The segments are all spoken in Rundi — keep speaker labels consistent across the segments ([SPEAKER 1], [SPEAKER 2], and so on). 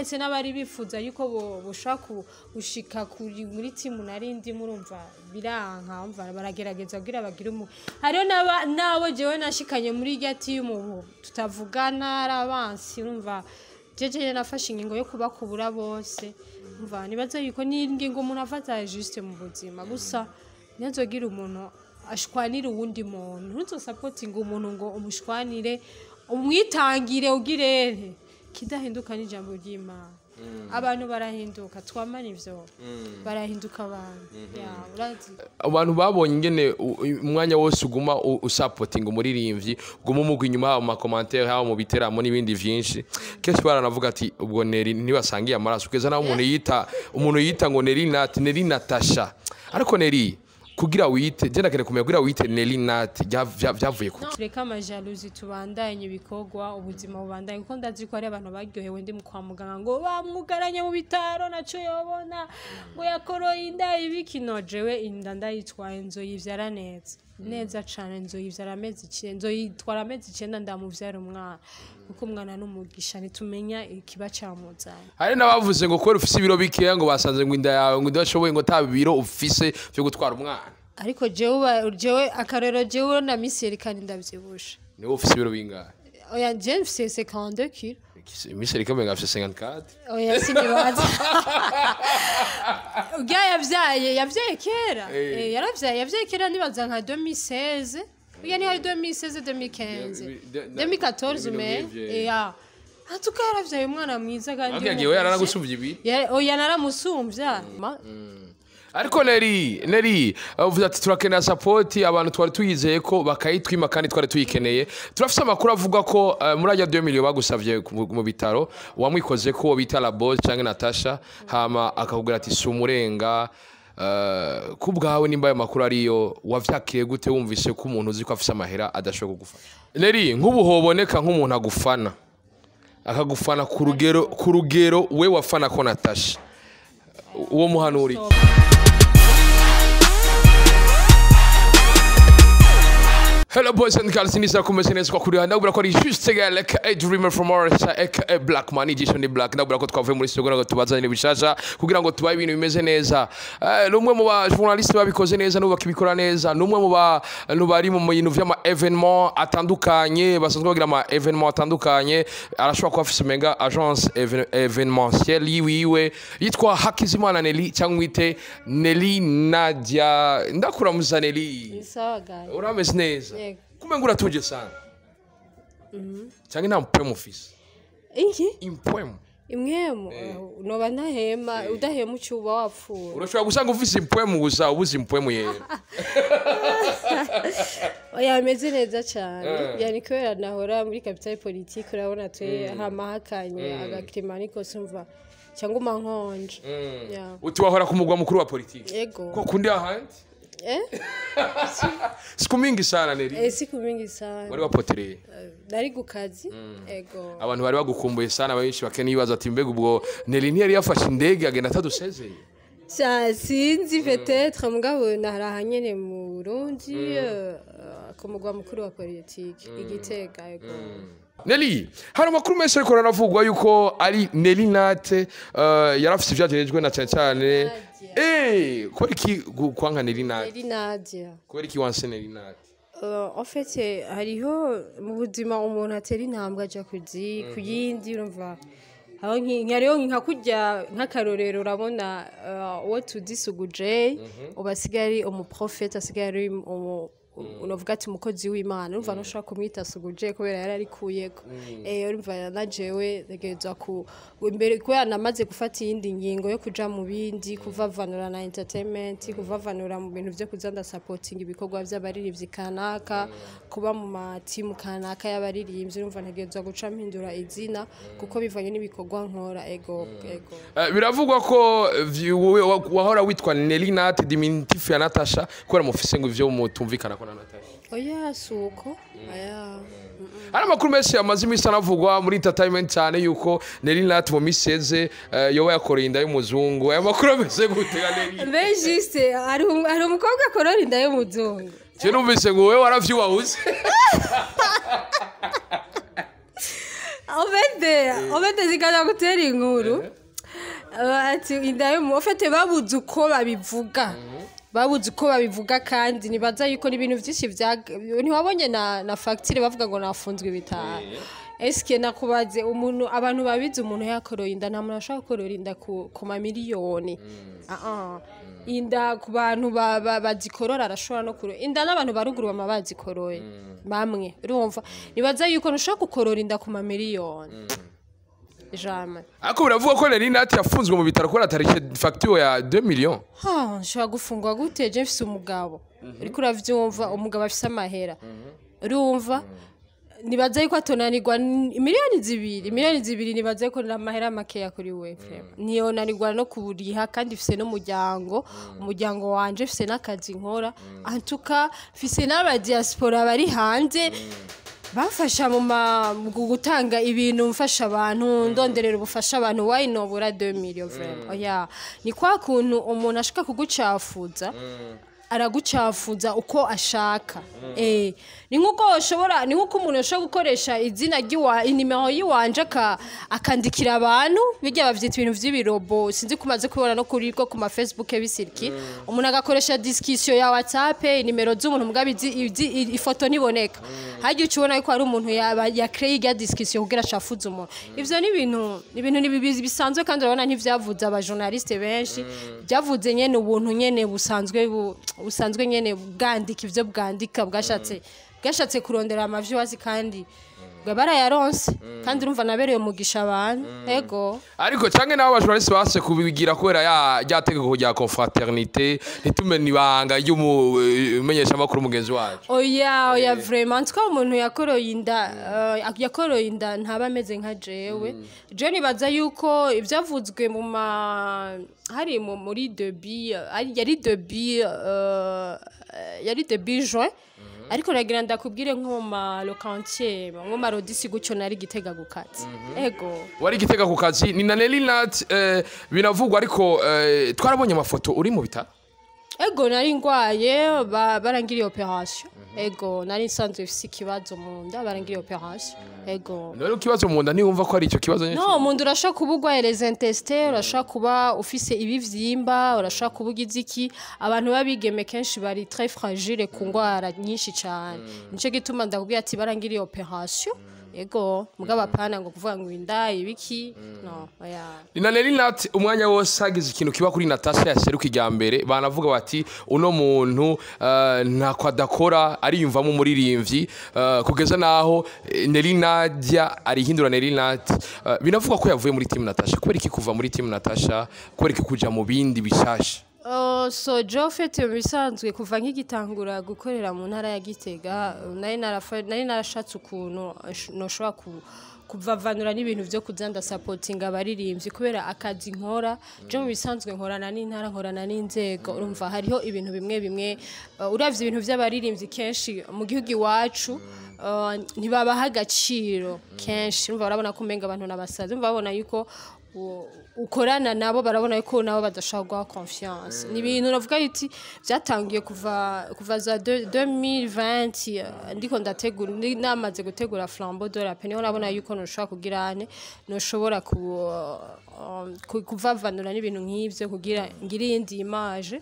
[SPEAKER 1] Ndetse n'abari bifuza yuko boshaka gushika kuri muri timu nari ndimo, urumva biranka, umva baragerageza kugira bagire umu hariho n'abo jewe nashikanye muri irya timu ubu tutavugana, ari abansi. Urumva jeje nafashe ingingo yo kubakubura bose. Umva nibaza yuko ni ingingo umuntu afata juste mu buzima gusa, ntizogira umuntu ashwanira uwundi muntu, ntuzosapotinga umuntu ngo umushwanire, umwitangire, ugirere kidahinduka n'ijambo ry'Imana. Abantu barahinduka, twamana ivyo barahinduka abantu. Ya, urazi.
[SPEAKER 2] Abantu babonye ingene umwanya wose uguma usapotinga umuririmbyi, uguma umugwa inyuma, haba mu ma commentaires, haba mu biteramo n'ibindi vyinshi, kenshi baranavuga ati ubwo Neri ntibasangiye amaraso, kugeza naho umuntu yita ngo Neri Nat, Neri Natasha. Ariko Neri, kugira wite, je ndakeneye kumenya, kugira wite Neri Nat vyavuye kuki?
[SPEAKER 1] Tureke ama jalousie, tubandanye ibikorwa, ubuzima bubandanye, kuko ndazi ko hari abantu baryohewe ndi kwa muganga ngo bamwugaranye mu bitaro, naco yobona ngo yakoroye inda ibiki. No jewe inda ndayitwaye, nzoyivyara neza neza cane, nzoyivyara amezi 9, nzoyitwara amezi 9, ndamuvyara umwana, kuko umwana n'umugisha, ntitumenya ikiba camuzanye.
[SPEAKER 2] Hari n'abavuze ngo kubera ufise ibiro bikeya, ngo basanze ngo inda yawe ngo idashoboye, ngo ata biro ufise vyo gutwara umwana.
[SPEAKER 1] Ariko jewe akarero, jewe na misi yerekana ndavyibushe.
[SPEAKER 2] Niwe ufise ibiro bingahe?
[SPEAKER 1] Oya, je mfise 52 kilo.
[SPEAKER 2] Miss Erika umenga afise 54.
[SPEAKER 1] Oya, sinibaza. Urya yavyaye kera. Yaravyaye, yavyaye kera, nibaza nka 2016. Urya ni hari 2016, 2015, 2014
[SPEAKER 2] ibintu
[SPEAKER 1] mais
[SPEAKER 2] nk'ivyo.
[SPEAKER 1] Ya, en tout cas yaravyaye umwana mwiza kandi
[SPEAKER 2] Ariko yagiye we yaranagusumbye ibi.
[SPEAKER 1] Oya, naramusumbya.
[SPEAKER 2] Ariko Neri uvuze ati turakenera support, abantu twari tuyizeye ko bakayitwima kandi twari tuyikeneye. Turafise amakuru avuga ko muri ajya 2 millions bagusavye mu bitaro, wamwikoze ko bita La Boss canke Natasha, hama akakubwira ati si umurenga. Ku bwawe, nimba ayo makuru ariyo, wavyakiriye gute wumvise ko umuntu uzi ko afise amahera adashobora kugufasha? Neri, nk'ubu hoboneka nk'umuntu agufana, akagufana ku rugero we wafana ko Natasha, uwo muhanura iki? Hello boys and girls, nizera kumeze neza kwa kuri ndabura ko ari juste girl aka Dreamer from Morris aka Black Man ijisho ni Black. Ndabura ko twavuye muri studio ngo tubazanire bishasha kugira ngo tubaye ibintu bimeze neza. Numwe mu ba journaliste babikoze neza n'ubu bakibikora neza, numwe mu bantu bari mu bintu vy'ama événement atandukanye, basanzwe bagira ama événement atandukanye, arashobora kuba afise menga agence événementielle yiwiwe, yitwa Hakizimana Nelly cyangwa wite Nelly Nadia. Ndakuramuza Nelly.
[SPEAKER 1] Sawa gayi.
[SPEAKER 2] Urameze neza?
[SPEAKER 1] Yego.
[SPEAKER 2] Kumbe ngo uratuje sana cyangwa nta mpwemu ufise?
[SPEAKER 1] Iki?
[SPEAKER 2] Impwemu.
[SPEAKER 1] Imwemu? Noba ntahema, udahema uca uba wapfuye.
[SPEAKER 2] Urashobora gusanga ufise impwemu gusa ubuze impwemu yera.
[SPEAKER 1] Oya, ameze neza cyane. Yani kubera nahora muri capitale politique, urabona twe hama hakanye agakirima niko sumva cyangwa uma nkonje. Yeah.
[SPEAKER 2] Uti wahora ku mugwa mukuru wa politiki?
[SPEAKER 1] Yego.
[SPEAKER 2] Ko kundi ahandi?
[SPEAKER 1] Eh?
[SPEAKER 2] Siku mingi sana, Neri.
[SPEAKER 1] Eh, siku mingi sana.
[SPEAKER 2] Wari wapotereye.
[SPEAKER 1] Nari ku kazi. Ego.
[SPEAKER 2] Abantu bari bagukumbuye sana, benshi bakenibaza ati mbega ubwo Neri ntiyari yafashe indege agenda atadusezeye?
[SPEAKER 1] Sha, sinzi, peut-être, mugabo naraha nyene mu Burundi, ku mugwa mukuru wa politiki Igitega. Ego.
[SPEAKER 2] Nelly, hari amakuru menshi ariko aravugwa yuko ari Nelly Nate yarafise ivyajejwe na cyane cyane.
[SPEAKER 1] Nadia.
[SPEAKER 2] Kubera iki kwanka Nelly Nate?
[SPEAKER 1] Nelly Nadia.
[SPEAKER 2] Kubera iki wanse Nelly Nate?
[SPEAKER 1] En fait, hariho mu buzima umuntu atera intambwe aja ku yindi, urumva aho hariho nka kurya, nk'akarorero, urabona uwo tuzi Sugu J ubu asigaye ari umuprofete, asigaye ari unovuga ati umukozi w'Imana, urumva ntushobora kumwita Sugu J kubera yari arikuyeko. Urumva na jewe ntegerezwa ku imbere kubera namaze gufata iyindi ngingo yo kuja mu bindi, kuvavanura na entertainment, kuvavanura mu bintu vyo kuza ndasapotinga ibikorwa vy'abaririmbyi kanaka, kuba mu matimu kanaka y'abaririmbyi. Urumva ntegerezwa guca mpindura izina kuko bivanye n'ibikorwa nkora. Ego.
[SPEAKER 2] Biravugwa ko wowe wahora witwa Nelly Nate, diminutif ya Natasha, kubera mufise ngo ivyo mutumvikana ko na Natasha.
[SPEAKER 1] Oya, suko, oya.
[SPEAKER 2] Hari amakuru menshi amaze iminsi anavugwa muri entertainment cyane yuko Nelly Nate mu minsi iheze yoba yakoreye inda y'umuzungu. Aya makuru ameze gute ga Nelly?
[SPEAKER 1] Mbe juste hari umukobwa akorora inda y'umuzungu?
[SPEAKER 2] Je numvise ngo wowe waravyubahuze.
[SPEAKER 1] En Obede zigana gutera inkuru. Ati inda yo ufite, babuze uko babivuga, babuze uko babivuga, kandi nibaza yuko n'ibintu byinshi bya ntiwabonye na facture bavuga ngo nafunzwe ibitaro. Eske nakubaze, umuntu, abantu babizi, umuntu yakoroye inda, nta muntu ashobora gukorora inda ku mamiliyoni. Ah ah. Inda ku bantu bazikorora, arashobora no kurora inda n'abantu baruguru bama bazikoroye bamwe. Urumva, nibaza yuko ntushobora gukorora inda ku mamiliyoni, jamais.
[SPEAKER 2] Ariko biravuga ko Nelly Nat yafunzwe mu bitaro kubera atarishe facture ya 2 millions.
[SPEAKER 1] Ha, nshobora gufungwa gute je mfise umugabo? Uriko uravyumva, umugabo afise amahera. Urumva, nibaza yuko atonanirwa 2 miliyoni, 2 miliyoni, nibaza yuko ni amahera makeya kuri we vraiment. Ntiyonanirwa no kuburiha, kandi mfise n'umuryango, umuryango wanje, mfise n'akazi nkora, antuka mfise n'aba diaspora bari hanze bafasha mu gutanga ibintu, mfasha abantu, ndonderera ubufasha abantu. Why nobura 2 millions vraiment? Oya, ni kwa kuntu umuntu ashaka kugucafuza, aragucafuza uko ashaka. Ni nkuko ushobora, ni nkuko umuntu ashobora gukoresha izina ry'iwa, inimero yiwanje, akandikira abantu bijya bavyita ibintu vy'ibirobo. Sinzi kumaze kubona no kuri ko ku ma Facebook bisirki, umuntu agakoresha discussion ya WhatsApp, inimero z'umuntu, mugabe ifoto ntiboneka. Hagiye ucubona yuko hari umuntu yaba ya créé irya discussion kugira acafuze umuntu. Ivyo ni ibintu ni bisanzwe, kandi urabona ntivyavuze aba journaliste benshi, byavuze nyene ubuntu nyene busanzwe, busanzwe nyene bwandika ivyo bwandika, bwashatse kurondera ama viewers, kandi bwa barayaronse. Kandi urumva nabereye umugisha abantu, ego.
[SPEAKER 2] Ariko canke nabo aba journaliste base kubigira kubera ya rya tegeko rya confraternité, ntitumene ibanga ry'umumenyeshamakuru mugenzi wacu.
[SPEAKER 1] Oya, oya, vraiment twa umuntu yakoroye inda, yakoroye inda ntaba ameze nka jewe. Je nibaza yuko ibyavuzwe mu ma hari muri début, yari début juin, ariko nagira ndakubwire nko mu ma le quantième, nko ma rodisi gutyo, nari Gitega ku kazi, ego.
[SPEAKER 2] Wari Gitega ku kazi ni na Nelly Nat. Binavugwa ariko, twarabonye amafoto uri mu bitaro.
[SPEAKER 1] Ego, nari ngwaye, barangiriye opération. Ego, nari nsanzwe mfise ikibazo mu nda, barangiriye opération, ego.
[SPEAKER 2] None ikibazo mu nda, ntiwumva ko ari icyo kibazo nyine?
[SPEAKER 1] No, mu nda urashobora kuba urwaye les intestins, urashobora kuba ufise ibivyimba, urashobora kuba ugize iki. Abantu b'abigeme kenshi bari très fragile ku ngwara nyinshi cyane. Nico gituma ndakubwira ati barangiriye opération, ego. Mugabo apana ngo kuvuga ngo inda ibiki, no, oya.
[SPEAKER 2] Ni na Nelly Nat, umwanya wose hagize ikintu kiba kuri Natasha yaseruka irya mbere, banavuga bati uno muntu ntako adakora, ariyumvamo umuririmbyi, kugeza naho Nelly Nadia arihindura Nelly Nat. Binavuga ko yavuye muri team Natasha. Kubera iki kuva muri team Natasha? Kubera iki kuja mu bindi bishasha?
[SPEAKER 1] So je en fait, mu bisanzwe kuva nkigitangura gukorera mu ntara ya Gitega, nari narashatse ukuntu noshobora kuvavanura n'ibintu vyo kuza ndasapotinga abaririmbyi, kubera akazi nkora je mu bisanzwe nkorana n'intara, nkorana n'inzego. Urumva hariho ibintu bimwe bimwe, uravye ibintu vy'abaririmbyi kenshi mu gihugu iwacu, ntibabaha agaciro kenshi. Urumva barabona ko umenga abantu n'abasazi. Urumva babona yuko ukorana nabo, barabona yuko nabo badashobora guha confiance. Ni ibintu navuga yuti byatangiye kuva za 2020, ndiko ndategura, namaze gutegura Flambeau de la Paix, niho nabona yuko noshobora kugira ane noshobora kuvavanura n'ibintu nk'ivyo kugira ngire iyindi image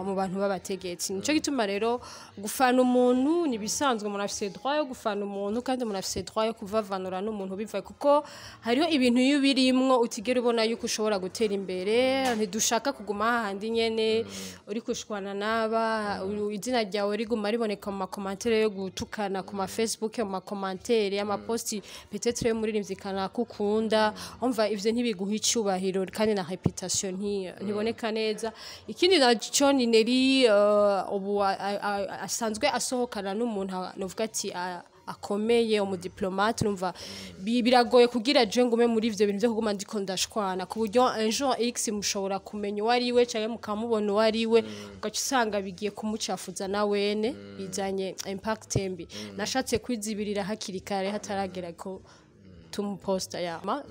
[SPEAKER 1] mu bantu b'abategetsi. Nico gituma rero gufana umuntu ni bisanzwe, umuntu afise droit yo gufana umuntu, kandi umuntu afise droit yo kuvavanura n'umuntu bivaye kuko hariho ibintu iyo ubirimwo utigera ubona yuko ushobora gutera imbere. Ntidushaka kuguma hahandi nyene uri kushwana n'aba, izina ryawe riguma riboneka mu ma commentaires yo gutukana ku ma Facebook, mu ma commentaires y'ama posts peut-être yo muririmbyi kanaka ukunda. Umva, ivyo ntibiguha icubahiro, kandi na réputation ntiboneka neza. Ikindi naco ni Nelly, ubu asanzwe asohokana n'umuntu novuga ati akomeye, umu diplomate. Urumva biragoye kugira je ngume muri ivyo bintu vyo kuguma ndiko ndashwana, ku buryo un jour X mushobora kumenya uwo ari we canke mukamubona uwo ari we, ugaca usanga bigiye kumucafuza na wene, bizanye impact mbi. Nashatse kwizibirira hakiri kare hataragera ko. Tumuposta ya ma.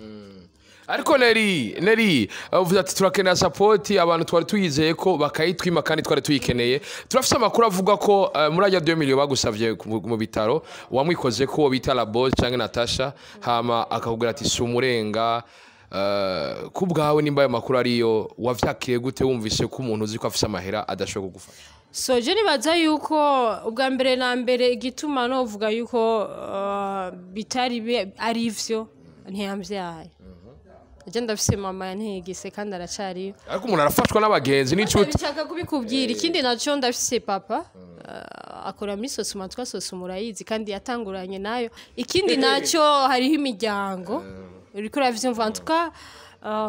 [SPEAKER 2] Ariko Neri uvuze ati turakenera support, abantu twari tuyizeye ko bakayitwima kandi twari tuyikeneye. Turafise amakuru avuga ko muri ajya 2 millions bagusavye mu bitaro, wamwikoze ko uwo bita La Boss canke Natasha, hama akakubwira ati si umurenga. Ku bwawe, nimba ayo makuru ariyo, wavyakiriye gute wumvise ko umuntu uzi ko afise amahera adashobora kugufasha?
[SPEAKER 1] So je nibaza yuko ubwa mbere na mbere igituma novuga yuko bitari ari ivyo, ntiyamvyaye. Je ndafise mama yantigise kandi aracariyo.
[SPEAKER 2] Ariko umuntu arafashwa n'abagenzi n'inshuti.
[SPEAKER 1] Nshaka kubikubwira. Ikindi naco, ndafise papa akora muri Sosuma, twa Sosuma urayizi, kandi yatanguranye nayo. Ikindi naco, hariho imiryango, uriko uravyumva. En tout cas,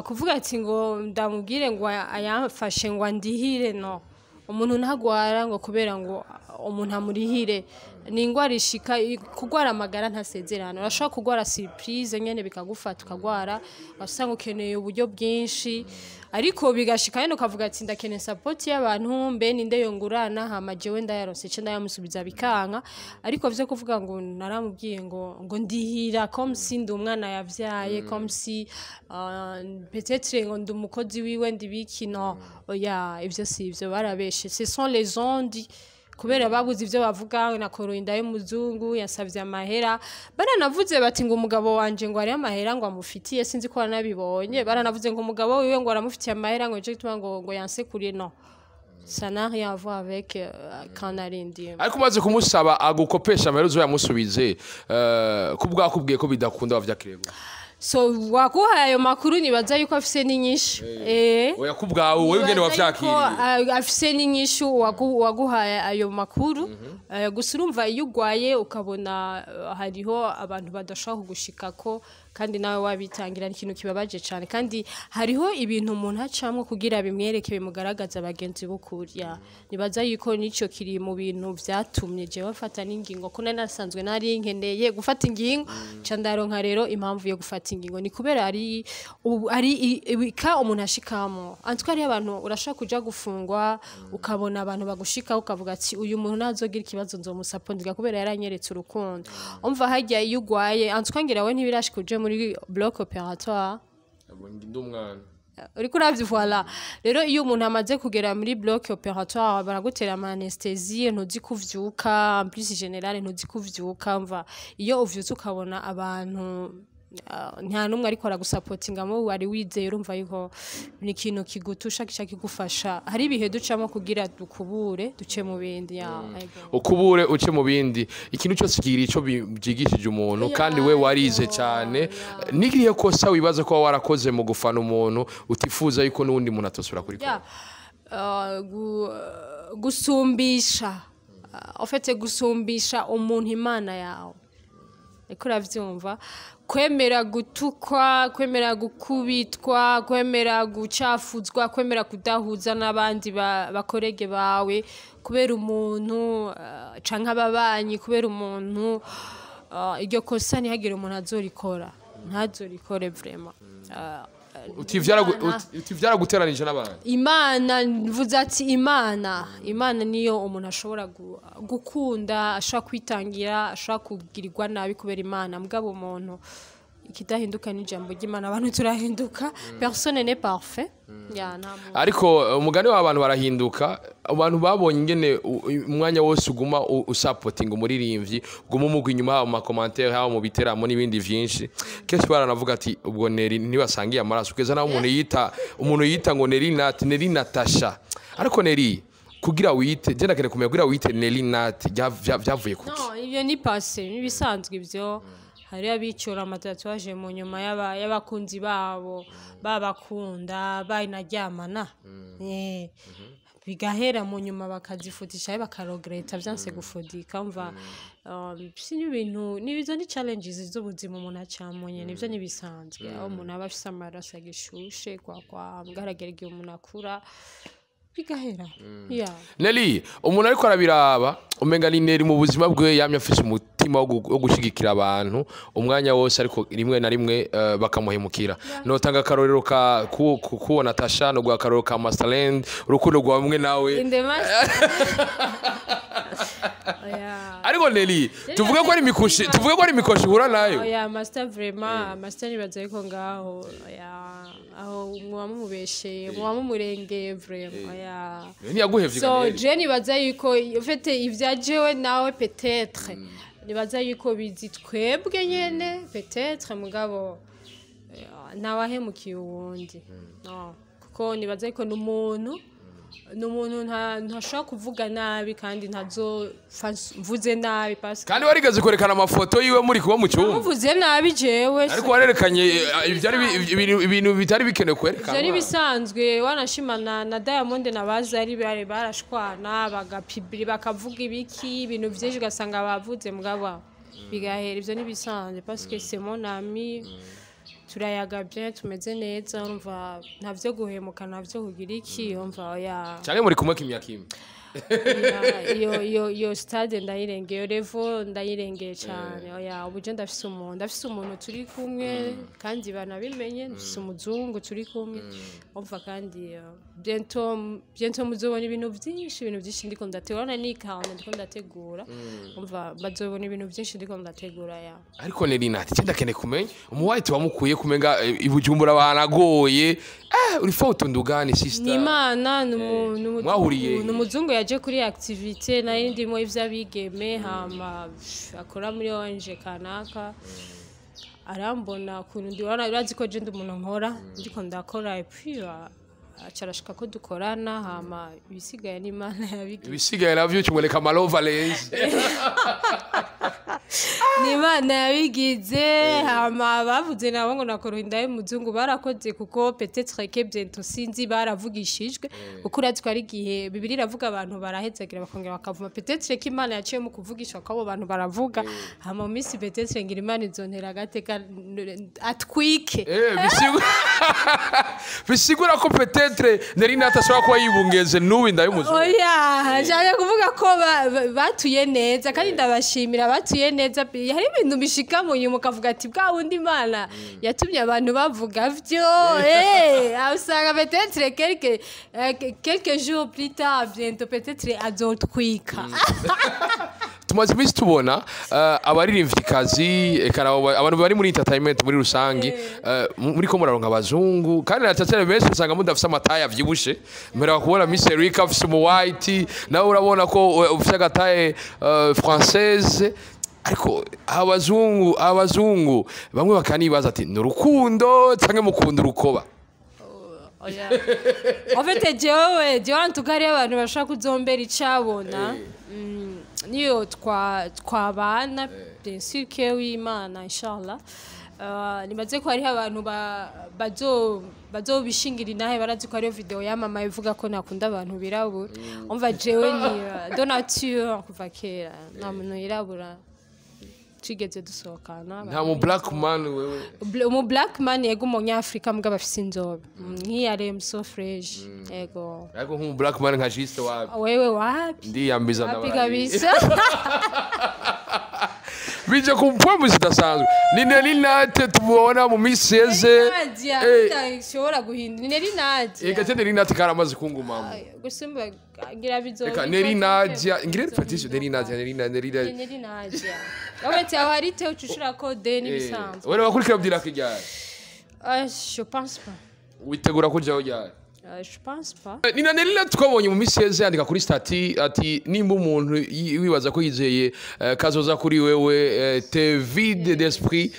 [SPEAKER 1] kuvuga ati ngo ndamubwire ngo ayamfashe ngo andihire, no umuntu ntagwara ngo kubera ngo umuntu amurihire. Ni ingwara ishika. Kugwara amagara ntasezerano. Urashobora kugwara surprise nyene bikagufata, ukagwara wasanga ukeneye uburyo bwinshi, ariko bigashika nyene ukavuga ati ndakeneye support y'abantu, mbe ninde yongurana, hama jewe ndayaronse ice ndayamusubiza, bikanka. Ariko vyo kuvuga ngo naramubwiye ngo ndihira comme si ndi umwana yavyaye, comme si peut-être ngo ndi umukozi wiwe, ndibiki, no, oya, ivyo si ivyo, barabeshe. Ce sont les on-dit, kubera babuze ivyo bavuga. Nakoroye inda y'umuzungu, yasavye amahera. Baranavuze bati ngo umugabo wanje ngo hariho amahera ngo amufitiye, sinzi ko waranabibonye. Baranavuze ngo umugabo wiwe ngo aramufitiye amahera, ngo nico gituma ngo yansekuriye. No, ça n'a rien à voir avec quand narindiye.
[SPEAKER 2] Ariko umaze kumusaba agukopesha amahera uzoyamusubize, ku bwakubwiye ko bidakunda, wavyakiriye gute?
[SPEAKER 1] So wakuhaye ayo makuru nibaza yuko afise n'inyishu.
[SPEAKER 2] Oya, ku bwawe wowe ingene
[SPEAKER 1] Nibaza yuko,
[SPEAKER 2] wavyakiriye.
[SPEAKER 1] Afise n'inyishu waguhaye ayo makuru. Gusa urumva iyo ugwaye ukabona hariho abantu badashobora kugushikako kandi nawe wabitangira, ni ikintu kibabaje cyane. Kandi hariho ibintu umuntu acamwo kugira bimwereke, bimugaragaza abagenzi b'ukuri. Nibaza yuko nico kiri mu bintu vyatumye jewe mfata n'ingingo, ko nari nasanzwe nari nkeneye gufata ingingo, ca ndaronka rero impamvu yo gufata ingingo. Ni kubera ari ubu ari ka umuntu ashikamo. En tout cas, hariho abantu urashobora kuja gufungwa, ukabona abantu bagushikaho, ukavuga ati uyu muntu nazogira ikibazo nzomusapondika kubera yaranyeretse urukundo. Umva, harya iyo ugwaye, en tout cas ngira we ntibirashika uje muri bloc opératoire.
[SPEAKER 2] Ndi umwana.
[SPEAKER 1] Uriko uravye, voilà. Rero iyo umuntu amaze kugera muri bloc opératoire, baragutera ama anesthésie, ntuzi kuvyuka. En plus général ntuzi kuvyuka. Mva iyo uvyutse ukabona abantu nta n'umwe ariko aragusapotingamo wari wizeye, urumva yuko ni ikintu kigutusha, kica kigufasha. Hari ibihe ducamo kugira dukubure duce mu bindi ya ego.
[SPEAKER 2] Ukubure uce mu bindi. Ikintu cyose kigira ico byigishije umuntu. Kandi we warize cyane. Nigiriye kosa wibaza ko warakoze mu gufana umuntu utifuza yuko n'uwundi muntu atosubira kuri
[SPEAKER 1] Ya, gusumbisha, en fait gusumbisha umuntu Imana yawe, ariko uravyumva, kwemera gutukwa, kwemera gukubitwa, kwemera gucafuzwa, kwemera kudahuza n'abandi bakorege bawe kubera umuntu, canke ababanyi kubera umuntu. Iryo kosa ntihagire umuntu azorikora, ntazorikore vraiment.
[SPEAKER 2] Uti vyaraguteranije n'abandi.
[SPEAKER 1] Imana, mvuze ati Imana niyo umuntu ashobora gukunda, ashobora kwitangira, ashobora kugirirwa nabi kubera Imana. Mugabo umuntu, ikidahinduka n'ijambo ry'Imana. Abantu turahinduka, personne n'est parfait ya, nta muntu.
[SPEAKER 2] Ariko umugani w'abantu barahinduka. Abantu babonye ingene umwanya wose uguma usapotinga umuririmbyi, uguma umugwa inyuma, haba mu ma commentaires, haba mu biteramo n'ibindi vyinshi, kenshi baranavuga ati ubwo Neri ntibasangiye amaraso, kugeza naho umuntu yita ngo Neri Nat, Neri Natasha. Ariko Neri, kugira wite, je ndakeneye kumenya, kugira wite Neri Nat vyavuye kuki?
[SPEAKER 1] No, ibyo ni passé, nibisanzwe ibyo. Hariyo abicura ama tatouages mu nyuma y'abakunzi babo babakunda banaryamana. Bigahera mu nyuma bakazifutisha, bakarogreta vyanse gufudika. Mva si n'ibintu nibizo, ni challenges z'ubuzima umuntu acamo nyene. Nivyo nibisanzwe, aho umuntu aba afise amaraso agishushe kwa mbwaragera igihe umuntu akura bigahera, yeah.
[SPEAKER 2] Nelly, umuntu ariko arabiraba umenga ni Nelly mu buzima bwe yamye afise umutima. umutima wo gushigikira abantu umwanya wose, ariko rimwe na rimwe bakamuhemukira. Notanga akarorero ka kuwo Natasha, no guha akarorero ka Masterland, urukundo rwa bamwe nawe.
[SPEAKER 1] In the master. Oya.
[SPEAKER 2] Ariko Nelly, tuvuge ko ari mikushi, tuvuge ko ari mikoshi uhura nayo.
[SPEAKER 1] Oya, master, vraiment, master, nibaza yuko ngaho, oya, aho muba mumubesheye, muba mumurengeye vraiment, oya.
[SPEAKER 2] Ntiyaguhevye?
[SPEAKER 1] So
[SPEAKER 2] Nelly.
[SPEAKER 1] je nibaza yuko ufite ibya jewe nawe, peut-être nibaza yuko bizi twebwe nyene, peut-être, mugabo ntawahemukiye uwundi, no, kuko nibaza yuko n'umuntu ntashobora kuvuga nabi kandi ntazopfa mvuze nabi parce que
[SPEAKER 2] Kandi warigeze kwerekana amafoto yiwe muri kuba mu cyumba.
[SPEAKER 1] Muvuze nabi jewe.
[SPEAKER 2] Ariko warerekanye ibintu bitari bikenewe kwerekana.
[SPEAKER 1] Vyari bisanzwe, wanashimana na Diamond na Bazari bari barashwana, bagapibiri, bakavuga ibiki, ibintu vyinshi, ugasanga bavuze mugabo bigahera. Ivyo ntibisanzwe parce que c'est mon ami, turayaga bien, tumeze neza, urumva nta vyo guhemuka, nta vyo kugira iki, urumva, oya.
[SPEAKER 2] Cyane muri kumwe kimya kimwe.
[SPEAKER 1] Iyo stade ndayirengeye, iyo level ndayirengeye cyane, oya. Ubu je ndafise umuntu turi kumwe kandi banabimenye, ndafise umuzungu turi kumwe, umva, kandi bientôt bientôt muzobona ibintu byinshi, ibintu byinshi ndiko ndategura nikanda ndiko ndategura, umva, bazobona ibintu byinshi ndiko ndategura ya.
[SPEAKER 2] Ariko Nelly Nati, cyenda ndakeneye kumenya umuwayiti wamukuye kumenga iBujumbura banagoye, uri foto ndugani sister.
[SPEAKER 1] Ni Imana, ni
[SPEAKER 2] Mwahuriye he?
[SPEAKER 1] ni umuzungu yaje kuri activité nari ndimo ivy'abigeme, hama akora muri ONG kanaka, arambona ukuntu ndi, urazi ko je ndi umuntu nkora, ndiko ndakora, et puis aca arashaka ko dukorana, hama ibisigaye ni Imana yabigize.
[SPEAKER 2] Ibisigaye navyo kimwereka amalovalezi.
[SPEAKER 1] Ni Imana yabigize. Hama bavuze nabo ngo nakora inda y'umuzungu, barakoze, kuko peut-être que bientôt, sinzi, baravugishijwe, kuko urazi ko ari igihe Bibiliya iravuga abantu barahezagira bakongera bakavuma. Peut-être que Imana yaciye mu kuvugisha ko abo bantu baravuga, hama mu minsi peut-être ngira Imana izontera agateka atwike.
[SPEAKER 2] Bisigura ko peut-être Nelly Nati ashobora kuba yibungeze n'ubu inda y'umuzungu.
[SPEAKER 1] Oya, nshaka kuvuga ko batuye neza kandi ndabashimira, batuye neza. Hari ibintu bishika mu nyuma ukavuga ati bwa wundi Imana yatumye abantu bavuga vyo, aho usanga peut-être quelques jours plus tard, bientôt peut-être azotwika.
[SPEAKER 2] Tumaze iminsi tubona abaririmvyikazi, eka abantu bari muri entertainment muri rusangi, muri ko muraronka abazungu, kandi na cyane benshi usanga mudafise amataye avyibushe. Mperuka kubona Miss Erika afise umu white, nawe urabona ko ufise agataye française, ariko abazungu bamwe bakanibaza ati ni urukundo canke mukunda urukoba?
[SPEAKER 1] Oya. En fait, jewe en tout cas hariyo abantu bashaka kuzombera icabona. Niyo twabana, bien sûr que w'Imana, inshallah. Nibaze ko hariho abantu bazobishingira inahe, barazi ko hariyo video yamamaye ivuga ko nakunda abantu birabura. Umva, jewe ni de nature, kuva kera nta muntu yirabura twigeze dusohokana.
[SPEAKER 2] Nta mu black man wewe?
[SPEAKER 1] Umu black man, yego, umunyafrika mugabo afise inzobe nk'iya Remso Fresh, yego.
[SPEAKER 2] Ariko nk'umu black man nka Juste wapi?
[SPEAKER 1] Wewe wapi?
[SPEAKER 2] Ndiyambiza.
[SPEAKER 1] Wapi.
[SPEAKER 2] Ndabarahiye.
[SPEAKER 1] Kabisa.
[SPEAKER 2] Bije ku mpamvu zidasanzwe ni Nelly Nat tubona mu minsi yeze.
[SPEAKER 1] Nadia ishobora guhindura ni Nelly Nadia.
[SPEAKER 2] Eka, Nelly Nat karamaze kungumamo.
[SPEAKER 1] Gusumba ngira bizo.
[SPEAKER 2] Reka Nelly Nadia ngire repetition, Nelly Nadia, Nelly Nadia, Nelly Nadia.
[SPEAKER 1] Nelly Nadia wabetse aho hari te ucushura code n'ibisanzwe.
[SPEAKER 2] Wewe wakurikira byira kijyari?
[SPEAKER 1] Je pense pas.
[SPEAKER 2] Witegura kujaho ryari?
[SPEAKER 1] Je pense pas.
[SPEAKER 2] Nina Nelly Nat twabonye mu minsi yeze yandika kuri statut ati nimba umuntu wibaza ko yizeye kazoza kuri wewe, te vide d'esprit,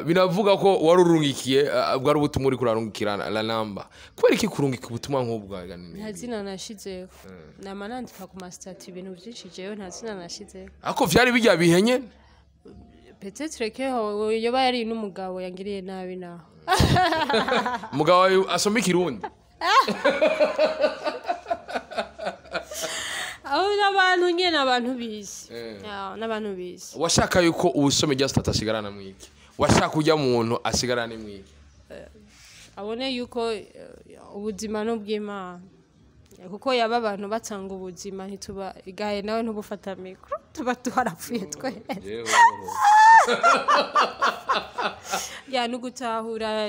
[SPEAKER 2] binavuga ko wari urungikiye, bwari ubutumwa uri kurarungikira la namba. Kubera iki kurungika ubutumwa nk'ubwo?
[SPEAKER 1] Nta zina nashizeho, nama nandika ku ma statuts ibintu byinshi, jewe nta zina nashizeho.
[SPEAKER 2] Ariko vyari bijya bihenye.
[SPEAKER 1] Peut-être que yoba yari n'umugabo yangiriye nabi naho.
[SPEAKER 2] Umugabo wawe asoma ikirundi?
[SPEAKER 1] Aho n'abantu nyene, abantu bizi. Ah, n'abantu bizi.
[SPEAKER 2] Washaka yuko uwusoma irya statut asigarana mwiki? Washaka ujya muntu asigarane mwiki?
[SPEAKER 1] Abone yuko ubuzima n'ubw'Imana. Kuko yaba abantu batanga ubuzima, ntituba igaye nawe ntubufata micro, tuba twarapfuye twese. Ya, nugutahura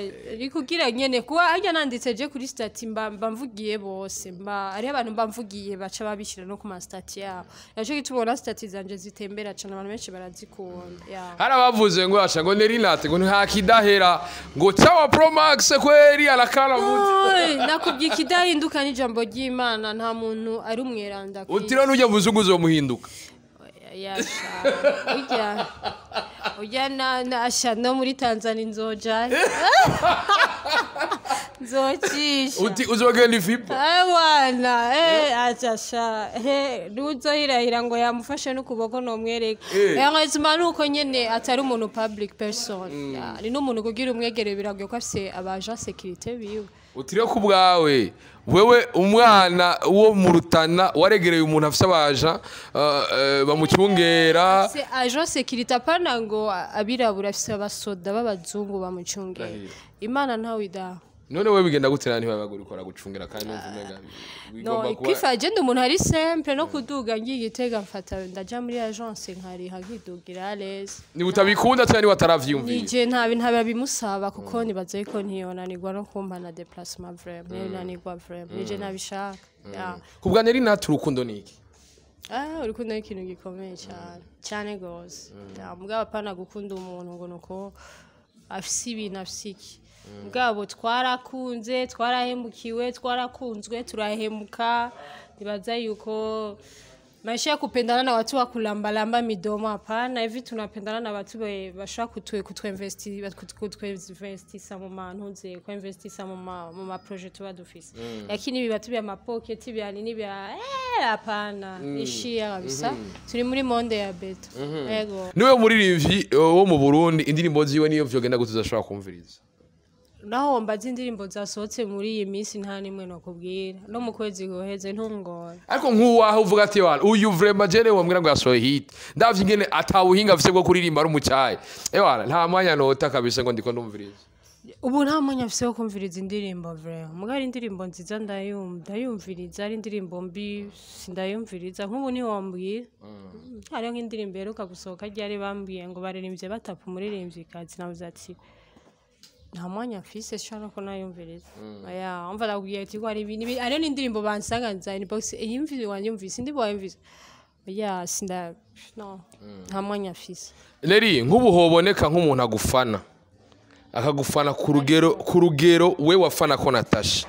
[SPEAKER 1] kugira nyene kuba harya nanditse je kuri statut, mba mvugiye bose, mba ari abantu mba mvugiye, baca babishyira no ku ma statut yabo. Naco gituma ubona statut zanje zitembera cane, abantu benshi barazikunda, ya.
[SPEAKER 2] Hari abavuze ngo asha, ngo Nelly Nat ngo nta kidahera, ngo chawa Pro Max kweri arakara muti.
[SPEAKER 1] Oi, nakubwiye ikidahinduka n'ijambo ry'Imana, nta muntu ari umweranda kw'isi.
[SPEAKER 2] Utira nujya muzungu uzomuhinduka.
[SPEAKER 1] Yasha, ujya na asha no muri Tanzania nzoja nzocisha.
[SPEAKER 2] Uti uzogenda ifipo.
[SPEAKER 1] Ewana, acha he nuzohirahira ngo yamufashe n'ukuboko nomwereka. Yangazima nuko nyene atari umuntu public person. Ya, ni n'umuntu kugira umwegere biragoye ko afise abaja sécurité biwe.
[SPEAKER 2] Utiriwe ku bwawe, wewe umwana wo mu Rutana waregereye umuntu afise abaja bamucungera.
[SPEAKER 1] Se agent sécurité, apana ngo abirabura, afise abasoda b'abazungu bamucungera.
[SPEAKER 2] Ndahiro.
[SPEAKER 1] Imana ntawe idaha.
[SPEAKER 2] None wewe bigenda gute nani ntibabagura gucungera kandi numva umenga
[SPEAKER 1] No,
[SPEAKER 2] bigomba kuba
[SPEAKER 1] kwifa ndi umuntu ari simple, no kuduga ngiye Gitega mfata ndaja muri agence nkariha nkidugira à l'aise.
[SPEAKER 2] Ni utabikunda cyangwa ni wataravyumviye?
[SPEAKER 1] Nije nta bintu bimusaba kuko nibaza yuko ntiyonanirwa no kumpa na déplacement, vraiment ntiyonanirwa, vraiment nije ntabishaka, ya.
[SPEAKER 2] Ku bwa Nelly Nat, urukundo ni iki?
[SPEAKER 1] Ah, urukundo ni ikintu gikomeye cyane cyane gose. Ya, mugabo apana gukunda umuntu ngo nuko afise ibintu, afise iki. Mugabo twarakunze, twarahemukiwe, twarakunzwe, turahemuka. Nibaza yuko maisha ya kupendana na watu wa kulambalamba midomo, hapana. Hivi tunapendana na watu bashobora kutwinvestisa mu mantuze, kuinvestisa mu ma projet tuba dufise, lakini biba tubya mapoketi bya nini bya hapana, ishia kabisa. Turi muri monde ya beto, yego.
[SPEAKER 2] Niwe muririmbyi wo mu Burundi indirimbo ziwe niyo vyogenda gute uzashobora kumviriza?
[SPEAKER 1] Naho mbaza indirimbo zasohotse muri iyi minsi, nta nimwe nokubwira, no mu kwezi guheze ntungora.
[SPEAKER 2] Ariko nk'uwaho uvuga ati wana uyu vraiment jene wambwira ngo yasohoye hit, ndavye ingene atawuhinga afise bwo kuririmba ari umucayi, ewana nta mwanya nota kabisa ngo ndiko ndumviriza.
[SPEAKER 1] Ubu nta mwanya mfise wo kumviriza indirimbo vraiment, mugabo ari indirimbo nziza ndayumviriza, ari indirimbo mbi sindayumviriza. Nk'ubu ntiwombwira hariho nk'indirimbo iheruka gusohoka ryari, bambwiye ngo baririmbye batapa umuririmvyikazi, navuze ati nta mwanya mfise sha no kunayumviriza. Oya, umva, ndakubwiye ati ko hari ibintu hariho n'indirimbo bansanga nza inbox, iyumvise wanyumvise, indirimbo wayumvise, oya, sinda, no, nta mwanya mfise.
[SPEAKER 2] Nelly, nk'ubu hoboneka nk'umuntu agufana, akagufana ku rugero we wafana ko Natasha,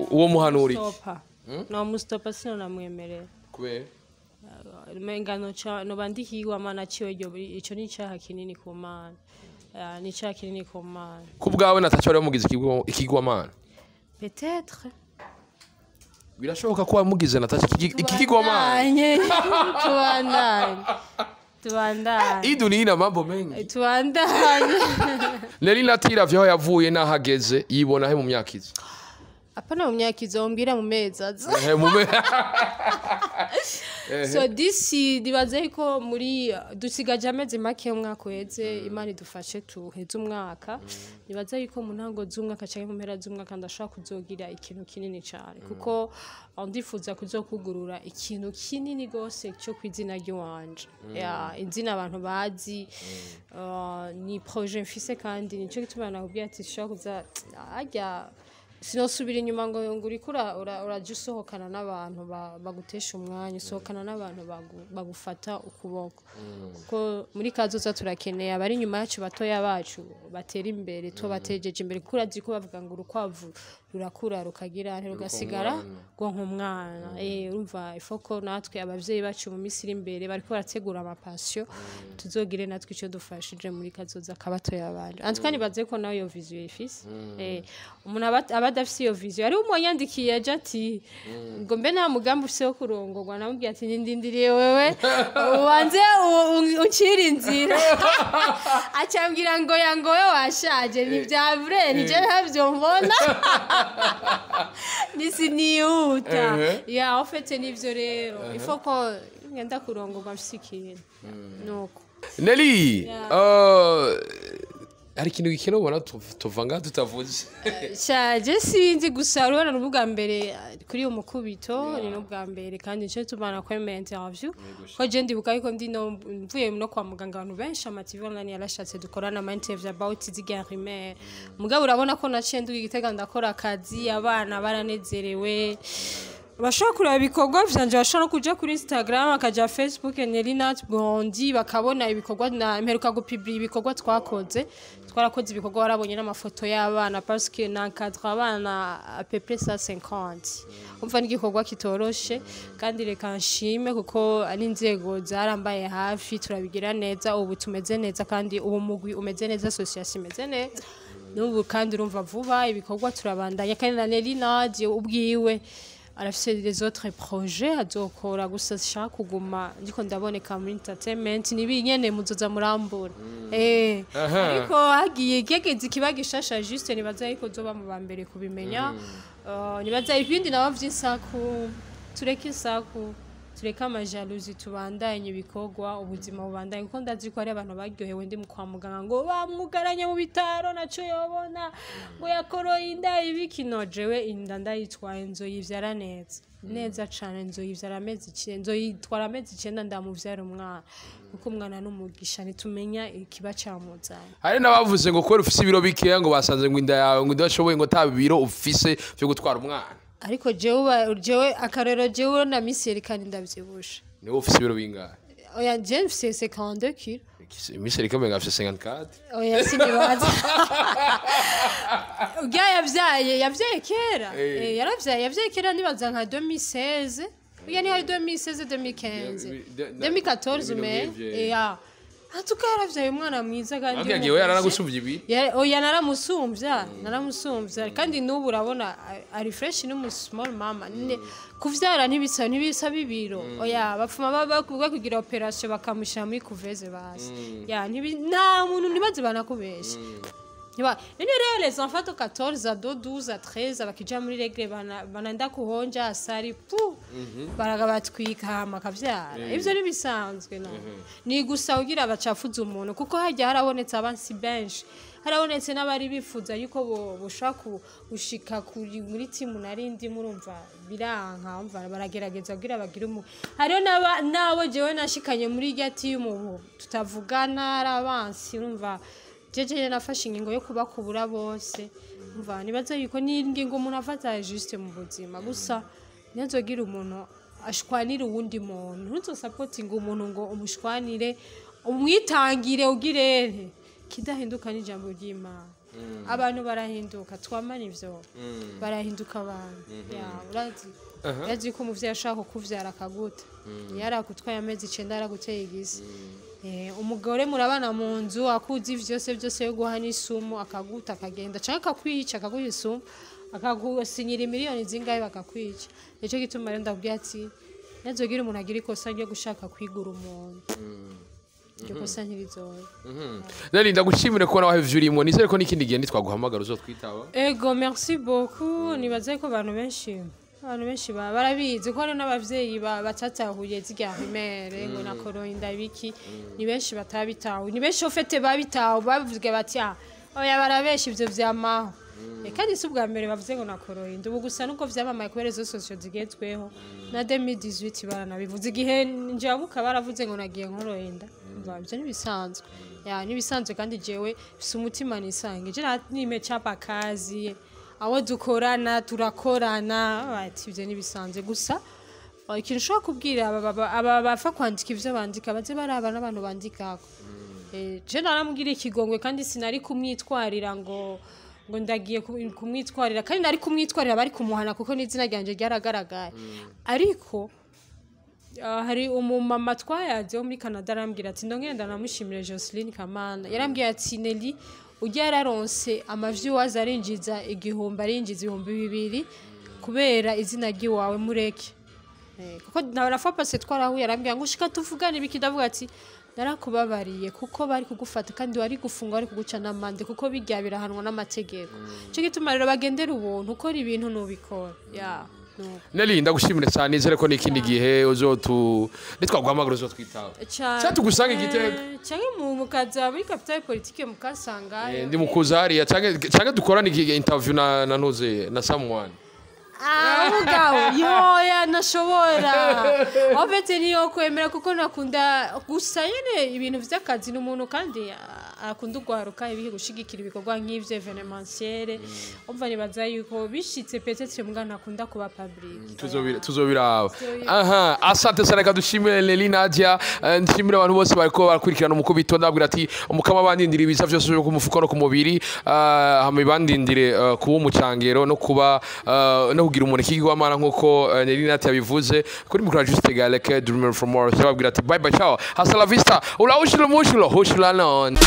[SPEAKER 2] uwo muhanura iki?
[SPEAKER 1] Stopa, no mustopa, sino namwemerera.
[SPEAKER 2] Kubera?
[SPEAKER 1] Umenga noca noba ndihigwa mana ciwe, iryo ico ni icaha kinini ku Mana. Ah, ni icaha kinini ku Mana.
[SPEAKER 2] Ku bwawe Natasha wari wamugize ikigwamana?
[SPEAKER 1] Peut-être.
[SPEAKER 2] Birashoboka ko wamugize Natasha ikigwamana?
[SPEAKER 1] Tubandanye, tubandanye, tubandanye.
[SPEAKER 2] Hii dunia ina mambo mengi.
[SPEAKER 1] Tubandanye.
[SPEAKER 2] Nelly Nat, aho yavuye n'aho ageze, yibona he mu myaka iza?
[SPEAKER 1] Apana mu myaka izo, mbwira mu mezi aza.
[SPEAKER 2] Ehe,
[SPEAKER 1] So disi nibaze ko muri dusigaje amezi make umwaka uheze, Imana idufashe tuheze umwaka. Nibaze yuko mu ntango z'umwaka cyangwa mu mpera z'umwaka ndashobora kuzogira ikintu kinini cyane, kuko ndifuza kuzokugurura ikintu kinini gose cyo ku izina ry'iwanje, ya izina abantu bazi. Ni projet mfise kandi nico gituma nakubwiye ati shobora kuza ajya sinosubira inyuma ngo uriko uraja usohokana n'abantu bagutesha umwanya, usohokana n'abantu bagufata ukuboko, kuko muri kazoza turakeneye abari inyuma yacu, batoya bacu batera imbere, tubatejeje imbere, kuko urazi ko bavuga ngo urukwavu rurakura rukagira ntirugasigara rwonka umwana. Urumva ifoko natwe abavyeyi bacu mu minsi iri imbere bariko barategura amapasio, tuzogire natwe ico dufashije muri kazoza kabatoya banje. En tout cas nibaze ko nawe iyo vision ifise. Umuntu aba adafise iyo vision, ari umunyandikiye aje ati ngo mbe nta mugambi ufise wo kurongorwa, namubwiye ati nindindiriye wewe ubanze uncire inzira, acambwira ngo yangowe washaje, ni vya vrai, nije ntavyo mbona, nisinihuta. Ya, en fait nivyo rero, il faut ko ngenda kurongorwa mfise ikintu nuko.
[SPEAKER 2] Nelly, Hari ikintu gikenewe ubona tuva ngaha tutavuze?
[SPEAKER 1] Shaje, sinzi, gusa urabona ni ubwa mbere kuri uyu mukubito, ni n'ubwa mbere kandi nico tubana kwemera interview, ko je ndibuka yuko ndi no mvuye no kwa muganga, abantu benshi, ama TV online yarashatse dukorana ama interview about zirya rumeur. Mugabo urabona ko naciye nduga igitega, ndakora akazi, abana baranezerewe. Bashobora kureba ibikorwa vyanje, bashobora no kuja kuri Instagram, bakaja Facebook Nelly Nat Bondi, bakabona ibikorwa. Na mperuka gupublier ibikorwa twakoze, twarakoze ibikorwa, warabonye n'amafoto y'abana, parce que n'encadre abana à peu près 150. Umva, n'igikorwa kitoroshe, kandi reka nshime kuko ari inzego zarambaye hafi, turabigira neza. Ubu tumeze neza, kandi ubu mugwi umeze neza, association imeze neza n'ubu. Kandi urumva, vuba ibikorwa turabandanya, kandi na Nelly Nadia ubwiwe arafise les autres projets azokora. Gusa shaka kuguma ndiko ndaboneka muri entertainment, nibi nyene muzoza murambura ariko hagiye kegeze ikiba gishasha, juste nibaza yuko zoba mu bambere kubimenya. Nibaza ibindi nabo vy'insaku, tureke insaku, tureke amajalousie, tubandanye ibikorwa, ubuzima bubandanye, kuko ndazi ko hari abantu baryohewe ndi kwa muganga ngo bamwugaranye mu bitaro, naco yobona, ngo yakoroye inda, ibiki. No jewe inda ndayitwaye, nzoyivyara neza neza cane, nzoyivyara amezi 9, nzoyitwara amezi 9, ndamuvyara umwana, kuko umwana n'umugisha, ntitumenya ikiba camuzanye.
[SPEAKER 2] Hari n'abavuze ngo kubera ufise ibiro bikeya, ngo basanze ngo inda yawe ngo idashoboye, ngo ata biro ufise vyo gutwara umwana.
[SPEAKER 1] Ariko jewe jewe akarero, jewe na misi yerekana ndavyibushe.
[SPEAKER 2] Niwe ufise ibiro bingahe?
[SPEAKER 1] Oya, je mfise 52 kilo.
[SPEAKER 2] Miss Erika umenga afise 54.
[SPEAKER 1] Oya, sinibaza. Urya yavyaye kera. Yaravyaye, yavyaye kera, nibaza nka 2016. Oya, ni hari 2016, 2015, 2014, mais ya, en tout cas yaravyaye umwana mwiza kandi
[SPEAKER 2] Abwiye we yaranagusumvye ibi.
[SPEAKER 1] Oya, naramusumvya, naramusumvya, kandi n'ubu urabona ari fresh, n'umu small mama. Kuvyara ntibisaba ibiro. Oya, bapfuma bakugira opération, bakamushira muri couveuse basi. Ya, nta muntu, ntibaze banakubesha. Niba none rero les enfants de 14 à 12 à 13 bakija muri règle, banaenda kuhonja asari pu baragabatwika, hama akavyara. Ivyo nibisanzwe, no ni gusa kugira bacafuze umuntu, kuko hajya harabonetse abansi benshi, harabonetse n'abari bifuza yuko boshobora gushika kuri muri timu nari ndimo. Urumva biranka, umva baragerageza kugira bagire umu hariho n'abo jewe nashikanye muri irya timu ubu tutavugana, ari abansi. Urumva, jeje nafashe ingingo yo kubakubura bose. Umva, nibaza yuko ni ingingo umuntu afata juste mu buzima. Gusa ntihazogira umuntu ashwanira uwundi muntu, ntuzosapotinga umuntu ngo umushwanire, umwitangire, ugirere kidahinduka n'ijambo ry'Imana. Abantu barahinduka, twamana ivyo, barahinduka abantu. Ya, urazi ko umuvyeyi ashaka kukuvyara akaguta, yarakutwaye amezi 9, yaraguteye igisi. Umugore murabana mu nzu, akuzi vyose byose, yo guha n'isumu, akaguta akagenda, canke akakwica, akaguha isumu, akagusinyira miliyoni zingahe, bakakwica. Nico gituma rero ndabwira ati ntazogira umuntu agira ikosa ryo gushaka kwigura umuntu, iryo kosa ntirizoba.
[SPEAKER 2] Nari ndagushimire kubona wahevye urimo. Nizere ko n'ikindi gihe nitwaguhamagara uzotwitaba.
[SPEAKER 1] Ego, merci beaucoup. Nibaze ko abantu benshi barabizi ko hari n'abavyeyi batatahuye zirya rumeur ngo nakoroye indabiki. Ni benshi batabitahuye, ni benshi ofete babitahu, bavuga bati: "Ah, oya, barabesha, ivyo vyamaho." Kandi si ubwa mbere bavuze ngo nakoroye inda. Ubu gusa nuko vyamamaye kubera izo sociaux zigezweho. Na 2018 baranabivuze, igihe njabuka baravuze ngo nagiye nkoroye inda. Umva, ivyo nibisanzwe, ya, nibisanzwe. Kandi jewe mfise umutima nisange, je nimechapa kazi, abo dukorana turakorana, bati ivyo nibisanzwe. Gusa ikintu ushobora kubwira aba bapfa kwandika ivyo bandika, baze baraba n'abantu bandikako. Je naramubwira ikigongwe, kandi sinari kumwitwarira ngo ndagiye kumwitwarira, kandi nari kumwitwarira bari kumuhana, kuko n'izina ryanje ryaragaragaye. Ariko hari umumama twayaze wo muri Canada, arambwira ati, ndongera ndanamushimire, Jocelyn Kamana, yarambwiye ati: "Nelly, ujya yararonse amaviewers, arinjiza 1000, arinjiza 2000 kubera izina ry'iwawe, mureke." Kuko na la fois passée twarahuye, arambwira ngo ushika tuvugane ibiki, ndavuga ati narakubabariye, kuko bari kugufata kandi wari gufunga, wari kuguca n'amande, kuko bijya birahanwa n'amategeko. Cyo gituma rero bagendera ubuntu, ukora ibintu nubikora ya. Nuko.
[SPEAKER 2] Nelly, ndagushimire cyane. Nizere ko n'ikindi gihe uzotu nitwaguhamagara uzotwitaba.
[SPEAKER 1] Cane.
[SPEAKER 2] Cyangwa tugusange i Gitega.
[SPEAKER 1] Canke mukaza muri capitale politique mukasangayo.
[SPEAKER 2] Ndi mukuza hariya, canke dukorane interview na ntuze na someone.
[SPEAKER 1] Ah, umugabo yoya ntashobora ofete niyo kwemera, kuko nakunda gusa nyene ibintu vy'akazi. Ni umuntu kandi akunda ugwaruka, ibihe gushigikira ibikorwa nk'ivyo événementiel. Umva, nibaza yuko bishitse peut-être, mbwa ntakunda kuba public.
[SPEAKER 2] Tuzobiraba. Aha, asante sana. Reka dushimire Nelly Nadia. Nshimire abantu bose bariko barakurikirana umukubito. Ndabwira ati umukama bandindira ibiza vyose byo ku mufuko no ku mubiri, hama ibandindire kuba umucangero no kuba no kugira umuntu ikigwamana nkuko Nelly Nadia yabivuze kuri mukura. Juste Galeke Dreamer from Mars, babwira ati bye bye, ciao, hasta la vista, ula ushilo mushulo hushula non.